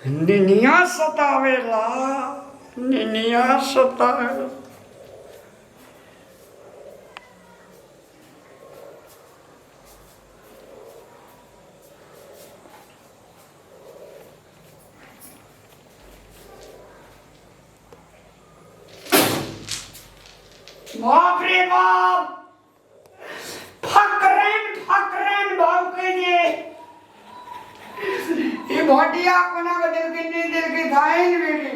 निनिया सतावेला, निनिया सतावेला। बाप रे बाप, फकरन फकरन भौंकै जे ई भटिया कोना के देलकै नहि देलकै थाहे ने भेलै।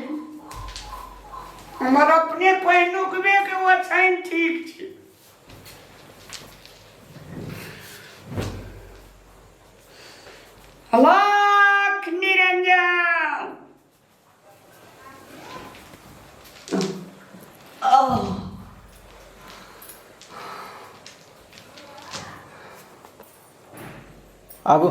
हमर अपने पहिनुकबे के ओछाइन ठीक छै। अलख निरंजन। आबू।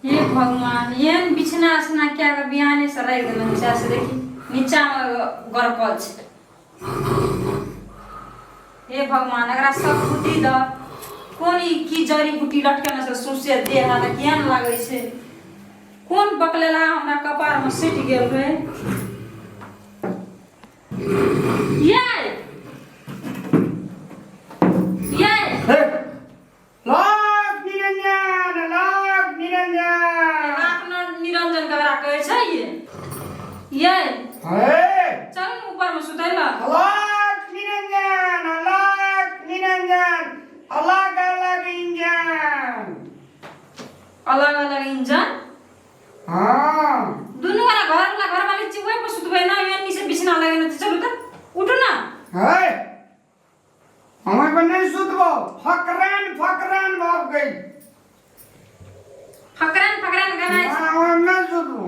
हे भगवान, एहन बिछना उछना कए कऽ बिहाने से राखि देलहुँ छै से देखी नीचामे गरकल छै। हे भगवान, एकरा सब बुद्धि दऽ। कोन ई की जड़ी बूटी लटकेने छै सौंसे देह हाथ केहन लागै छै। कोन बकलेला हमरा कपारमे सटि गेल रे। ये ये हे लाख निरंजन, लाख निरंजन। लाख निरंजन ककरा कहै छै ये? ये हे चल ने ऊपर में सुतै ला। लाख निरंजन, लाख निरंजन, अलग अलग इंजन। अलग अलग इंजन? हाँ। दुनू वाला घर वाला घर वाली छी, ओहि पर सुतबै ना, एन्नी से बिछना लगेने छै। चलू तऽ उठू ना। हे, हम ओहि पर नहि सुतबो। फकरान फकरान भऽ गेल। फकरान फकरान गाना। हाँ, हम नहि सुतबो।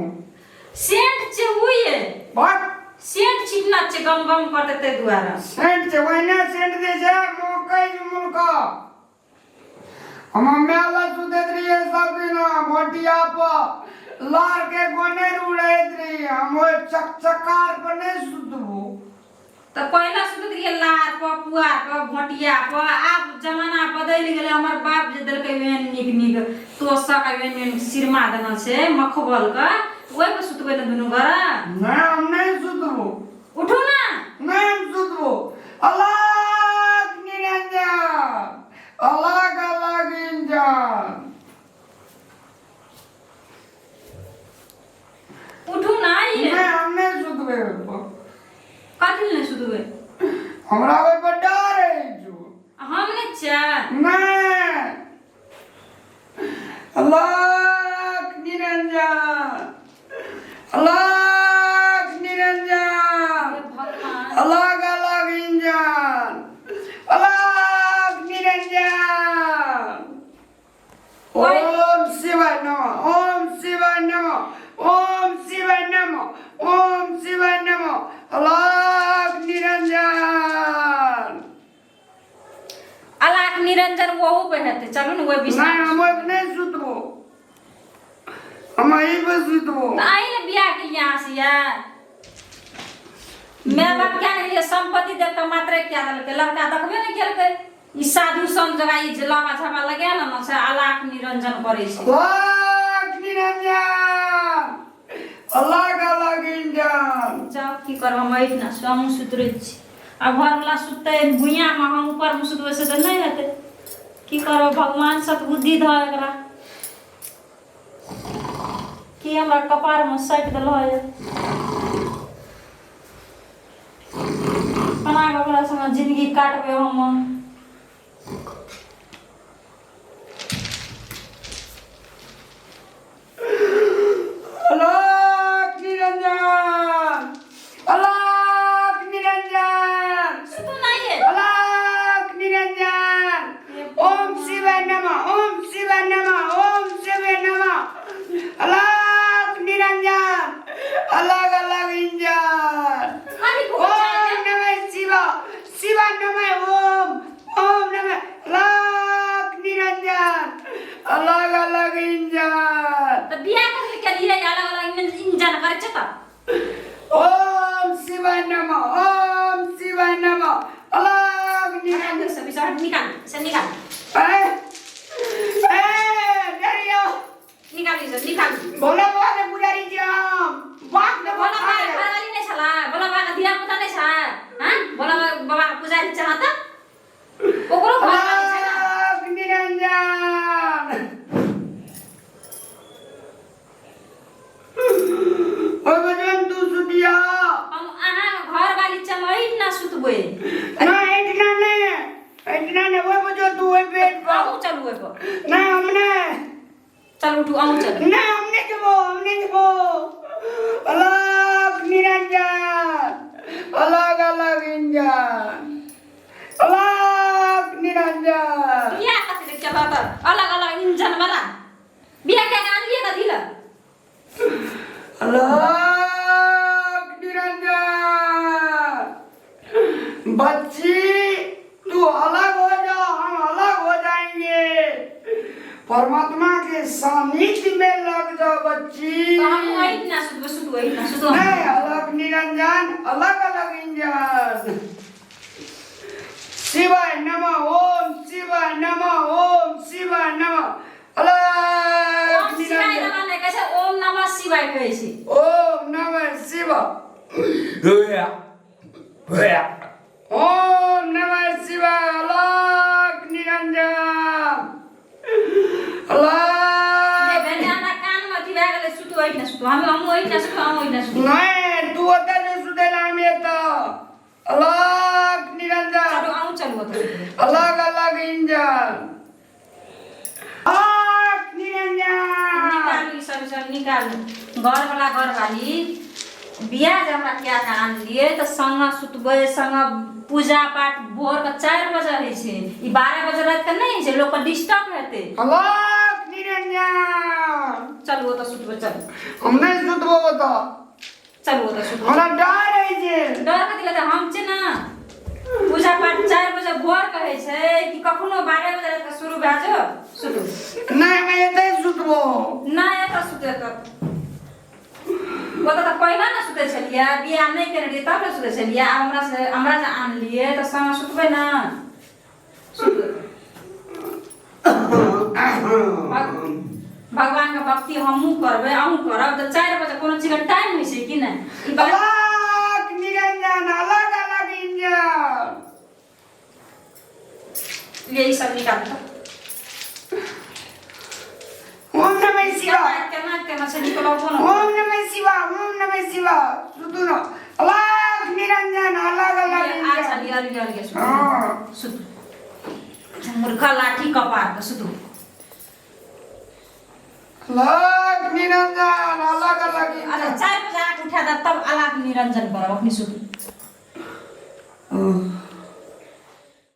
सेंट छै उहे। बात सेंट छिटना छै, गम गम करते ताहि दुआरे। सेंट छै, ओहिने सेंट दै छै मकई मुल्क। हम मेला सुतैत रहियै सब दिन भटिया पर लार के गोनेर उड़ैत रहियै। हम ओहि चकचकार पर नहि सुतबो। तऽ पहिले सुतैत रहियै लार पर, पुआर पर, भोटिया पर। आब जमाना बदलि गेलै। हमर बाप जे देलकै ओहन नीक नीक तोसक आ ओहन ओहन सिरमा देने छै मखबल के, ओहि पर सुतबै ने दुनू गोरा। नहि, हम नहि सुतबो। उठू ना। नहि, हम सुतबो। अलग निरंजन, अलग अलग इंजन। उठू ना ये। नहि, हम नहि सुतबै ओहि पर। कथी लए नहि सुतबै? हमरा ओहि पर डर अछि। हम नहि छियै? नहि। अलग निरंजन, अलग निरंजन। हे भगवान। अलग अलग इंजन, अलग निरंजन। ओम शिवाय नमः, ओम शिवाय नमः, ओम शिवाय नमः, ओम शिवाय नमः, अलग निरंजन। अलग निरंजन ओहू पे हेतै। चलू ने ओहि बिछना। नहि, हम ओहि नहि सुतबो, हम एहि पर सुतबो। तऽ अहीं ने बियाह के लिए यहाँ से यार माय बाप क्या नहीं संपत्ति देख कऽ मात्रे क्या देलकै, लड़का देखबे नहि केलकै। ई साधु संत जगह ई जे लाबा झाबा लगा लेने छै, अलाख निरंजन करै छै। अलग निरंजन, अलग अलग इंजन। जाउ, की करब हम एहिठिना हमहूँ सुतरै छी। आ घरवला सुततै भुइयाँमे, हम ऊपरमे सुतबै से तऽ नहि हेतै। की करब, भगवान सतबुद्धि धऽ एकरा। की हमरा कपारमे सटि देलह यऽ। केना कऽ ओकरा संगे जिंदगी काटबै हम? अलग निरंजन, अलग निरंजन। सुतू ना ये। अलग निरंजन, ओम शिवाय नमः, ओम शिवाय नमः, ओम शिवाय नमः, अलग निरंजन, अलग अलग इंजन। खाली भूख ओम जाए। नमः शिवा, शिवा नमः ओम, ओम नमः, अलग निरंजन, अलग अलग इंजन। तऽ बियाह कथी के लिए अलग अलग इंजन करै छै तऽ? ओम शिवाय नमः, ओम शिवाय नमः, अलग निरंजन। सब निकाल से निकाल ए ए डरियो निकाल ई सब निकाल भोला बाबा के पुजारी छी हम बाप ने भोला बाबा के घरवाली नहीं छला भोला बाबा के धिया पुता नहीं छला हां भोला बाबा के पुजारी चाहता ओकरो घरवाली छै ना अलग निरंजन ओए बजन तू सुतिया हम अहाँ के घरवाली चमैत ना सुतबै ना एतना ने एतना ने ओए बजन तू ओए बेड पर अहूँ चलू ओहि पर ना हमने चल उठू अहूँ चलू ना हमने जबो हमने जबो अलग निरंजन अलग अलग इंजन अलग निरंजन बियाह कथी ले चलऽ तऽ अलग अलग इंजन वाला बियाह कए के आनलियै कथी लए अलग निरंजन बच्ची तू अलग हो जा हम अलग हो जाएंगे परमात्मा के सानिध्य में लग जाओ बच्ची तऽ हम वही ना सुतबै सुतबै वही ना सुतबै नहीं अलग निरंजन अलग अलग इंजन शिवाय नमः ओम शिवाय नमः ओम शिवाय नमः अलग ओम शिवाय निरंजन नमः नहि कहै छै ओम नमः शिवाय कहै छै ओम नमः शिवाय ओम नमः शिवाय अलग निरंजन अलग जे भेलै हमरा कानमे अथी भए गेलै सुतू ओहिठिना सुतू हम ओहिठिना सुतू हम ओहिठिना सुतू नहीं तू ओतऽ जे सुतेला हम एतऽ अलग निरंजन चलू अहूँ चलू ओतऽ सुतबै अलग अलग इंजन अलग निरंजन निकालू ई सब ई सब निकालू घरवला घरवाली बियाह जे हमरा कए कऽ आनलियै तऽ संग सुतबै संग पूजा पाठ भोरके 4 बजे होइ छै ई 12 बजे रातिके नहि होइ छै लोकके डिस्टर्ब हेतै अलग निरंजन चलू ओतऽ सुतबै चलू हम नहि सुतबो ओतऽ चलू ओतऽ सुतबै हमरा डर होइ छै डर कथी लगतै हम छै ने पूजा पाठ 4 बजे भोर के होइ छै कि कखनो 12 बजे रातिके शुरू भए जाओ सुतू नहि हम एतै सुतबो नहि एतऽ सुतै तऽ ओतऽ तऽ पहिला ने सुतै छलियै बियाह नहि केने रहियै तब ने सुतै छलियै आब हमरा से हमरा जे आनलियै तऽ संगे सुतबै ने सुतबै भगवानके भक्ति हमहूँ करबै अहूँ करब तऽ 4 बजे कोनो चीजके टाइम होइ छै कि नहि ई बात अलग निरंजन अलग अलग इंजन ये ई सब निकाल तऽ ओम नमः शिवाय केना केना छै निकलब कोनो ओम नमः शिवाय ओम नमः शिवाय सुतू न अलग निरंजन अलग अलग अच्छा इंजन लिअ लिअ लिअ सुतू हाँ सुतू मूर्खा लाठी कपार के सुतू अलग निरंजन अलग अलग अच्छा इंजन 4 बजे आँख उठा दे तब अलग निरंजन करब अखनी सुतू